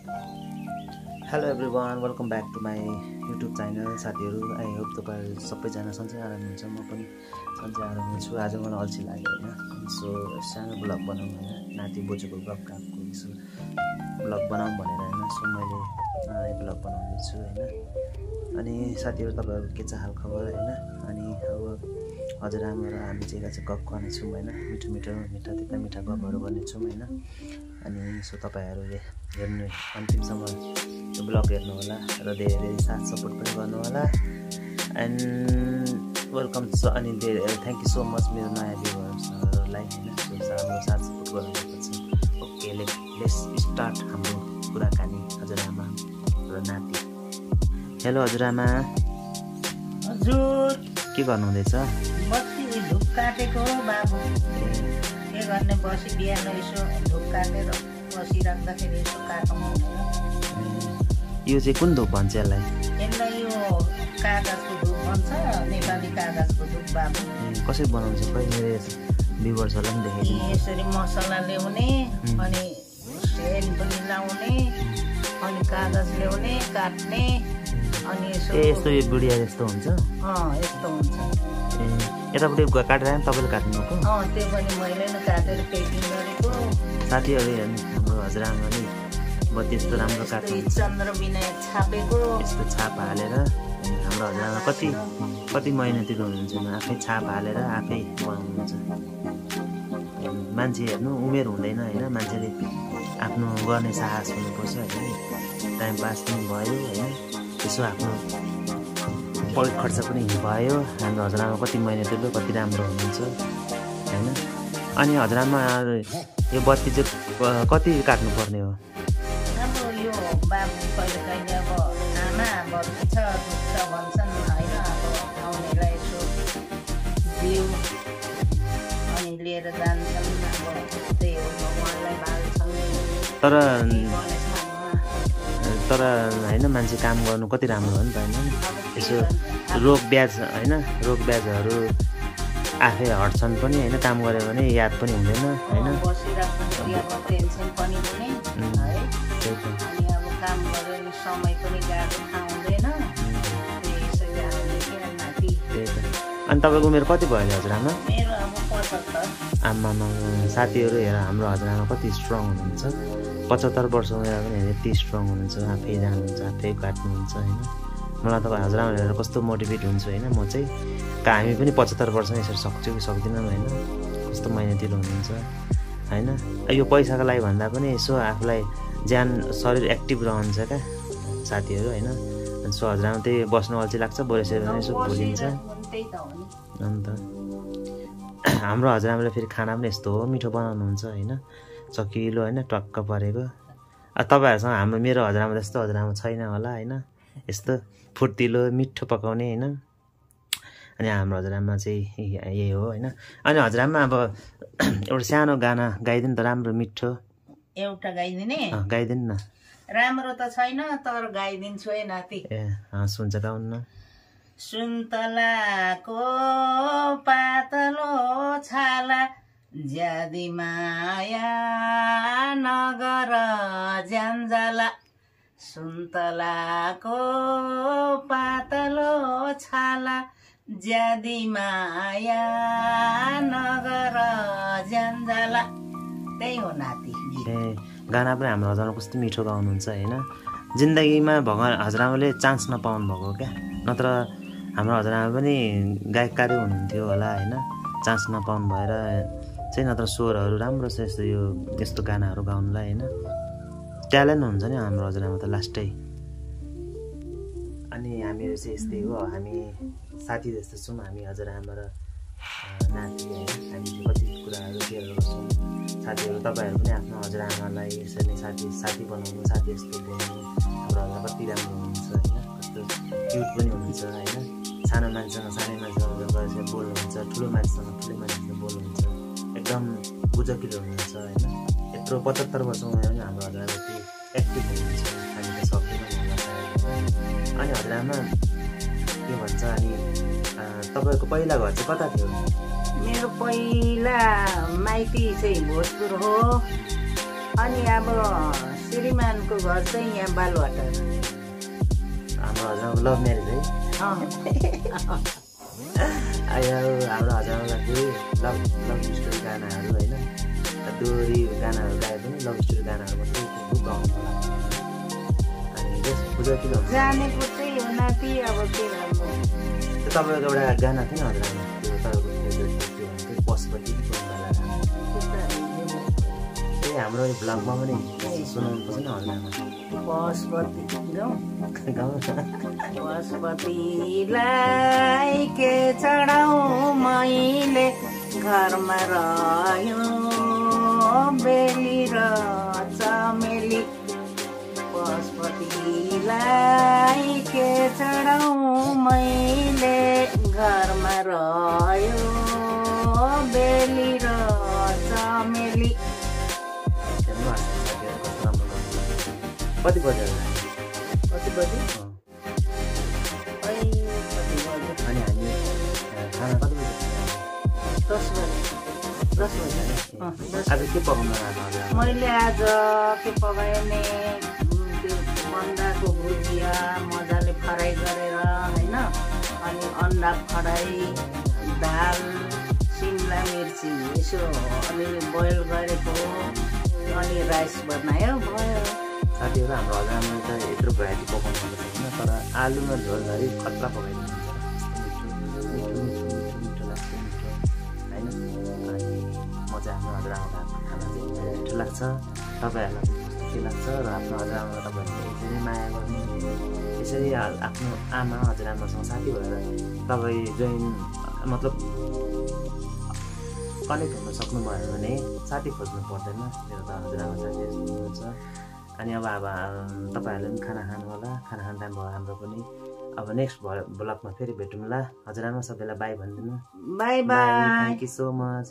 Hello everyone, welcome back to my YouTube channel. साथीहरू, I hope तपाईँ सबैजना सन्चै आराम हुन्छ। म पनि सन्चै आराम हुन्छु। आज मलाई अल्छी लाग्यो होइन, सो सानो ब्लग बनाऊँ होइन, नाति बोजूको गफगाफको यसो ब्लग बनाऊँ भनेर होइन। सो मैले ब्लग बनाउँदैछु होइन। अनि साथीहरू, तपाईँहरू के छ हाल खबर होइन। अनि अब हजुरआमा र हामी चाहिँ गफ गर्नेछौँ होइन, मिठा मिठा गफहरू गर्नेछौँ होइन। अनि सो तपाईँहरूले हेर्नु अन्तिमसम्म यो ब्लग हेर्नु होला र धेरै धेरै साथ सपोर्ट पनि गर्नु होला। And welcome. अनि धेरै थ्याङ्क यू सो मच मेरो नयाँ भ्युवर्सहरूलाई होइन, हाम्रो साथ सपोर्ट गर्नुभएको छ। ओके, लेट्स स्टार्ट हाम्रो कुराकानी हजुरआमा र नाति। हेलो हजुरआमा। हजुर, के गर्नुहुँदैछ? बत्ती धुप काटेको बाबु, के गर्ने बसी बिहान यसो धुप काटेर बसिराख्दाखेरि यसो काटौँ। यो चाहिँ कुन धुप भन्छ यसलाई? यसलाई यो कागजको धुप भन्छ, नेपाली कागजको धुप बाबु। कसरी बनाउँछ खै मेरो भ्युवर्सहरूलाई पनि देखाइदिनु। यसरी मसला ल्याउने अनि सेन पनि लाउने अनि कागज ल्याउने काट्ने अनि यस्तो यो बुढिया जस्तो हुन्छ। यस्तो हुन्छ। यतापट्टि काटेर तपाईँले काट्नुभएको? त्यो पनि मैले नै काटेर पेकिङ गरेको। साथीहरू हेर्नु, हाम्रो हजुरआमाले बत्ती यस्तो राम्रो काट्नु, चन्द्र विनायक छापेको यस्तो छाप हालेर। हाम्रो हजुरआमा कति मेहनती हुनुहुन्छ, आफै छाप हालेर आफै बनाउनुहुन्छ। मान्छे हेर्नु उमेर हुँदैन होइन, मान्छेले आफ्नो गर्ने साहस हुनुपर्छ होइन। टाइम पास पनि भयो होइन, यसो आफ्नो पढ्ने खर्च पनि भयो। हाम्रो हजुरआमा कति मेहनती कति राम्रो हुनुहुन्छ होइन। अनि हजुरआमा यो बत्ती चाहिँ कति काट्नुपर्ने हो? अब यो बाबु कहिले कहिले अब आमा बत्ती छ दुख्छ भन्छन् होइन, अब आउनेलाई यसो दियो अनि लिएर जान्छन्। अब त्यही हो, भगवान्लाई बाल्छन्। तर होइन, मान्छे काम गर्नु कति राम्रो हो नि त होइन। यसो रोग ब्याजहरू आफै हट्छन् पनि होइन, काम गऱ्यो भने याद पनि हुँदैन होइन। टेन्सन पनि हुने है, अनि अब काम गऱ्यो भने समय पनि गाह्रो थाहा हुँदैन। अनि तपाईँको उमेर कति भयो हजुरआमा? मेरो अब 75। आमामा, साथीहरू हेर हाम्रो हजुरआमा कति स्ट्रङ हुनुहुन्छ। 75 वर्ष उमेर पनि यति स्ट्रङ हुनुहुन्छ, आफै जानुहुन्छ, आफै काट्नुहुन्छ होइन। मलाई त हजुरआमा हेरेर कस्तो मोटिभेट हुन्छु होइन। म चाहिँ हामी पनि 75 वर्षमा यसरी सक्छु कि सक्दिनँ होइन। कस्तो मेहनती हुनुहुन्छ होइन। यो पैसाको लागि भन्दा पनि यसो आफूलाई ज्यान शरीर एक्टिभ रहन्छ क्या साथीहरू होइन। सो हजुरआमा त्यही बस्नु अल्छी लाग्छ, बोलेसक्यो भने यसो भुलिन्छ। अन्त हाम्रो हजुरआमाले फेरि खाना पनि यस्तो हो मिठो बनाउनुहुन्छ होइन, चकिलो होइन, टक्क परेको। तपाईँहरूसँग मेरो हजुरआमा जस्तो हजुरआमा छैन होला होइन, यस्तो फुर्तिलो मिठो पकाउने होइन। अनि हाम्रो हजुरआमा चाहिँ यही हो होइन। अनि हजुरआमा अब एउटा सानो गाना गाइदिनु त, राम्रो मिठो एउटा गाइदिने? गाइदिनु न। राम्रो त छैन तर गाइदिन्छु है नाति। सुन्छ गाउनु न। सुन्तलाको पातलो छाला ज्यादी माया नगर ज्यान्जाला। सुन्तलाको पातलो छाला ज्यादी माया नगर ज्यान्जाला। त्यही हो नाति। गाना पनि हाम्रो हजुरआमा कस्तो मिठो गाउनुहुन्छ होइन। जिन्दगीमा भगवान् हजुरआमाले चान्स नपाउनु भएको क्या, नत्र हाम्रो हजुरआमा पनि गायककारी हुनुहुन्थ्यो होला होइन। चान्स नपाउनु भएर चाहिँ, नत्र स्वरहरू राम्रो छ यस्तो गानाहरू गाउनुलाई होइन। ट्यालेन्ट हुन्छ नि हाम्रो हजुरआमा त लास्टै। अनि हामीहरू चाहिँ यस्तै हो, हामी साथी जस्तो छौँ हामी हजुरआमा र नाति होइन। हामी चाहिँ कति कुराहरू सेयर गर्छौँ। साथीहरू तपाईँहरू पनि आफ्नो हजुरआमालाई यसरी नै साथी बनाउनु, साथी जस्तो बोल्नु। हाम्रो हजुरआमा कति राम्रो हुनुहुन्छ होइन, कस्तो क्युट पनि हुनुहुन्छ होइन। सानो मान्छेसँग सानै मान्छेसँग गएर बोल्नुहुन्छ, ठुलो मान्छेसँग ठुलो मान्छेसँग बोल्नुहुन्छ, एकदम बुझकिलो हुनुहुन्छ होइन। यत्रो 75 वर्ष उमेर पनि हाम्रो हजुरआमा यति एक्टिभ हुनुहुन्छ, हामी त सक्दैनौँ होला। अनि हजुरआमा के भन्छ, अनि तपाईँको पहिला घर चाहिँ कता थियो? मेरो पहिला माइती चाहिँ भोजपुर हो। अनि अब श्रीमान हजुरआमाको घर चाहिँ यहाँ बालवाटार। हाम्रो हजुरआमाको लभ म्यारेज है। आयो हाम्रो हजुरआमालाई फेरि लभ स्टोरी गानाहरू होइन दोहोरी गानाहरू गाए पनि लभ स्टोरी गानाहरू मात्रै गाउनु होला। अनि बुझ्यो किन जानेको चाहिँ हो नाति अब के गर्नु। तपाईँको एउटा गाना थियो नि हजुरआमा त्यो तपाईँको पशुपति हाम्रो ब्लगमा पनि सुनाउनु पर्छ नि हजुरआमा। पशुपति पशुपतिलाई के चढाऊ मैले घरमा रह्यो बेली र चमेली। पशुपतिलाई के चढाऊ मैले घरमा रह्यो बेली र चमेली। कति बज्यो कति बजी? अनि हामी खाना कति बजी? 10 बजी। 10 बजी। आज के पकाउनु भएको? मैले आज के पकाएँ भने त्यो बन्दाको भुजिया मजाले फ्राई गरेर होइन अनि अन्डा फ्राई दाल सिमला मिर्ची यसो अलिअलि बोइल गरेको अनि राइस बनायो भयो। साथीहरू हाम्रो हजुरआमाले त यत्रो भेराइटी पकाउनु पर्छ होइन तर आलुमा झोल धरी खतरा पकाइदिनुहुन्छ मिठो लाग्छ मिठो होइन। अनि म चाहिँ हाम्रो हजुरआमाको खाना चाहिँ मिठो लाग्छ। तपाईँहरूलाई कस्तो के लाग्छ र आफ्नो हजुरआमालाई तपाईँहरूले यसरी माया गर्नु यसरी आफ्नो आमा हजुरआमासँग साथी भएर तपाईँ जोइन मतलब कनेक्ट हुन सक्नुभयो भने साथी खोज्नु पर्दैन। मेरो त हजुरआमा साथीहरू हुनुहुन्छ। अनि अब तपाईँहरूले पनि खाना खानु होला। खाना खाने टाइम भयो हाम्रो पनि। अब नेक्स्ट ब्लगमा फेरि भेटौँला। हजुरआमा सबैलाई बाई भनिदिनु। By by. Thank you so much.